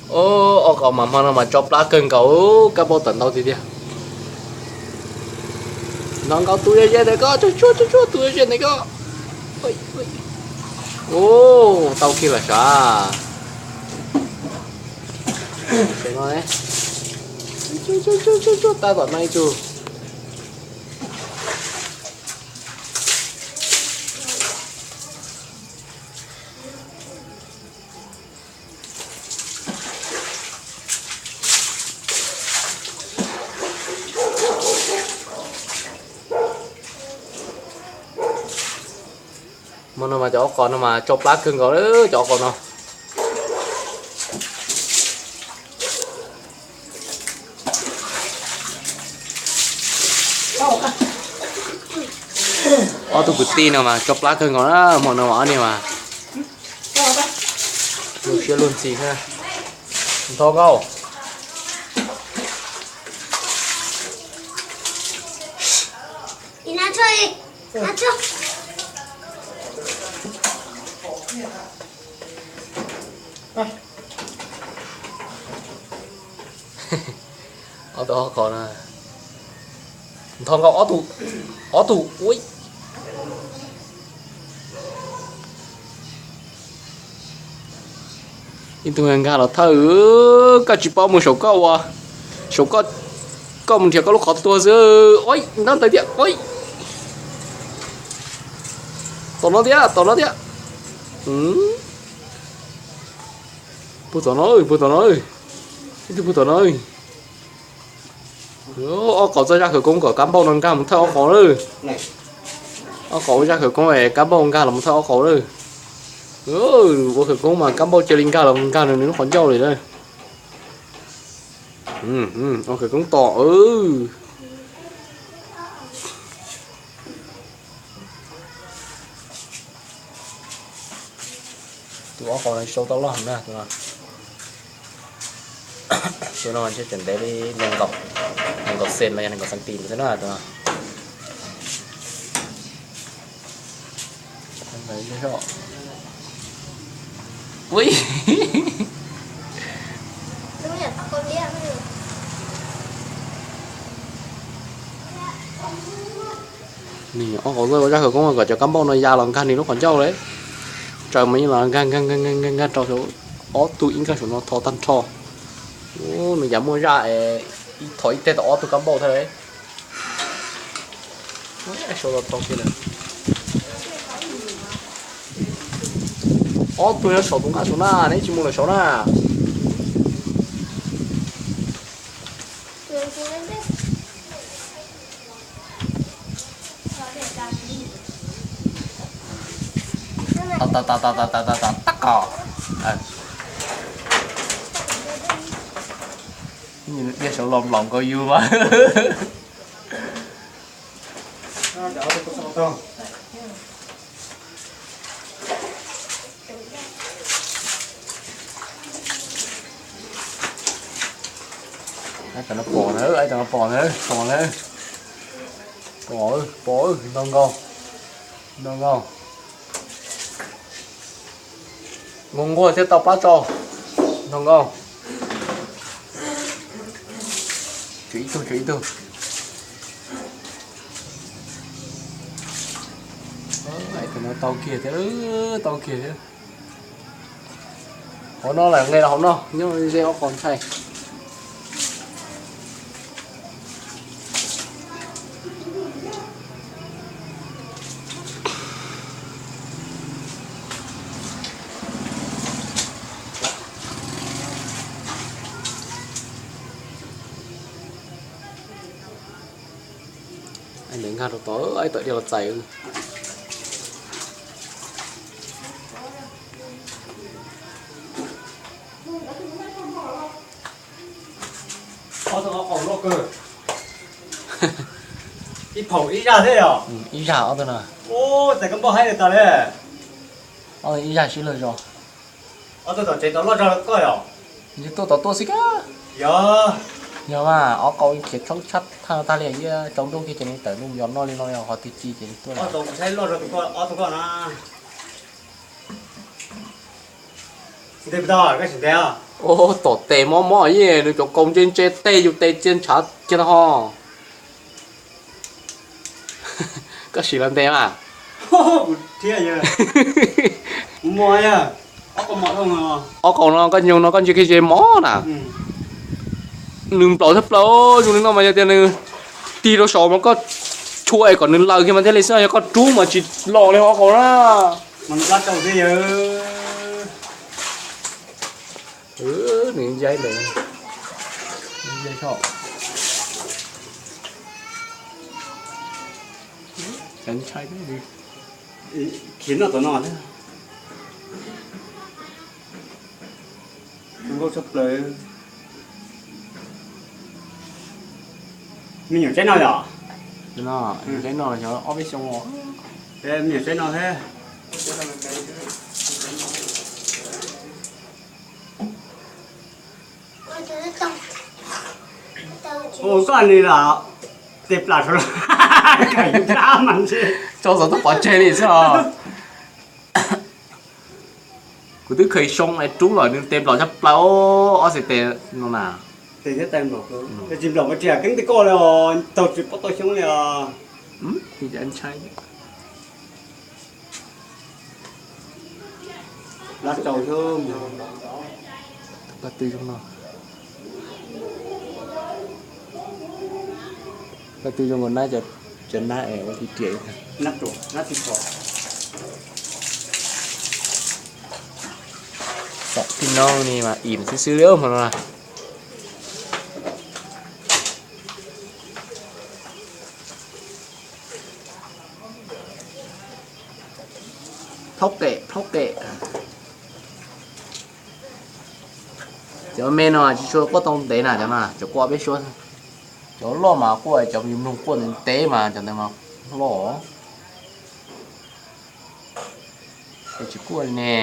Ob qos mas hmo no mas tso plab kawg nkaus, kab npauj tawm ntau tiag tiag. Nto nkaus tus ze ntawm ko, tsuag tsuag tsuag tsuag tus ze ntawm ko. Tau kiag lawm sav. Tsuag tsuag tsuag tsuag, tab tom no ib tug. Hmo no mas cov ob qos no mas tso plab kawg nkaus lawm cov ob qos no. Ob tug kwv tij no mas tso plab kawg nkaus na, hmo no mas ob niag mas luag siab luag ntsws thiab. Nto nkaus. Ob tug ob qos na. Nto nkaus ob tug, ob tug ua. Ib tug nkag los thawj, koj tsis paub mus saum koj ua, saum koj, koj mus nrhiav koj lub qhov tuag xwb. Ua, ntab ntawd thiab, ua. Tom no thiab, tom no thiab. Puag tom no, puag tom no, ib tug puag tom no. Ob qos txoj zaj khawv koob kom kab npauj no nkag mus thawj ob qos lawm. Ob qos ua zaj khawv koob es kab npauj nkag los mus thawj ob qos lawm. Ua khawv koob mas kab npauj cia li nkag los nkag nws lub qhov ncauj li na. Ua khawv koob tom. Tus ob qos no sau tau loj heev na tus no. Tus no ntshe tseem ntev li nees nkaum, nees nkaum xees los yog nees nkaum xees tis xwb na tus no. Ui. Nws ob qos ua zaj khawv koob kom cov kab npauj no ya los nkag nws lub qhov ncauj lawm. Tsaws mas yeej los nkag nkag nkag nkag nkag rau saum, ob tug ib nkag saum no tho tag nrho. Nws yav muaj zaj es ib thom ib teg tau ob tug kab npauj thiab lawm. Sau los tau kiag lawm. Ob tug nyob saum tus nqaj saum na, neb tsis mus lawm saud na. Tab tab tab tab tab tab tab tab ko. Dhia saud los nplaum nkaus yus mas. Ib tug no pom na, ib tug no pom na, pom na. Pom, pom, nto nkaus, nto nkaus. Nquag nquag thiaj tau plab tsau. Nto nkaus. Tshuav ib tug, tshuav ib tug. Tus no tau kiag thiab, tau kiag thiab. Hauv no lawm, nqe rau hauv no, nyob ze ob qos ntshai. Ntawd nkag rau tod, ib tawm dhia los txais. Ob tug qaum loj kawg. Ib phaum ib zaj thiab yom? Ib zaj ob tug no. Txais kab npauj haib li tas li. Ob tug ib zaj sib luag zog. Ob tug tom tsev tau loj zog koj yom? Yus tuaj tod tuaj xwb kab. Yog. Yog mas ob qau khiav tshoob tshab thaj tag li, tsaus ntuj kiag ces nws tawm ntuj yos noj li no, qhov twg ci ces nws tuaj. Ob tug saib loj zog tus koj, ob tug koj na. Ua tom tes mob mob yeej nws cov kaus ntse ntse tej yus tes cia ntshav kiag tau ho. Koj sim los ntes mas. Ob kaus no koj nyoog no koj ntsia kiag ze mob na. Nws nplaum thiab plaws zoo li no mas yog tias nws tig rau saud mas koj chua es kom nws laws kiag mas thiaj li xwb, yog koj rub mas tsis los li ob kaus na. Nws ncaib ntawd, ncaib soj. Khiav noj tom no thiab. Nkauj tshaj plaws. Me nyuam tsaib no yom? Tsaib no, tsaib no xyov ob peb xyoo os. Me nyuam tsaib no thiab. Ua koj ni los tes plam saud los, tso xov tooj pov tseg li xwb os. Kuv twb kheev xyoo es rub los nws tes nplaum tshaj plaws, ob xees tes no na. Tes thiab tes nplaum, tsis nplaum mas tsis yam keeb tes koj li os, taug tsis pom tau xyoob li os. Lab tsaus xwb. Paj twg zoo no, paj twg zoo nkaus nab, cov nab es ua ti riam. Tam tij no ni mas im xwb xwb li hmo no. Plhaub qem, plhaub qem. Cov me no tsis tshua quaj tau ntev na, cov no cov quaj peb suab. Cov loj mas quaj, cov yus mloog quaj ntev ntev mas cov ntawd mas loj. Es tsis quaj li ne.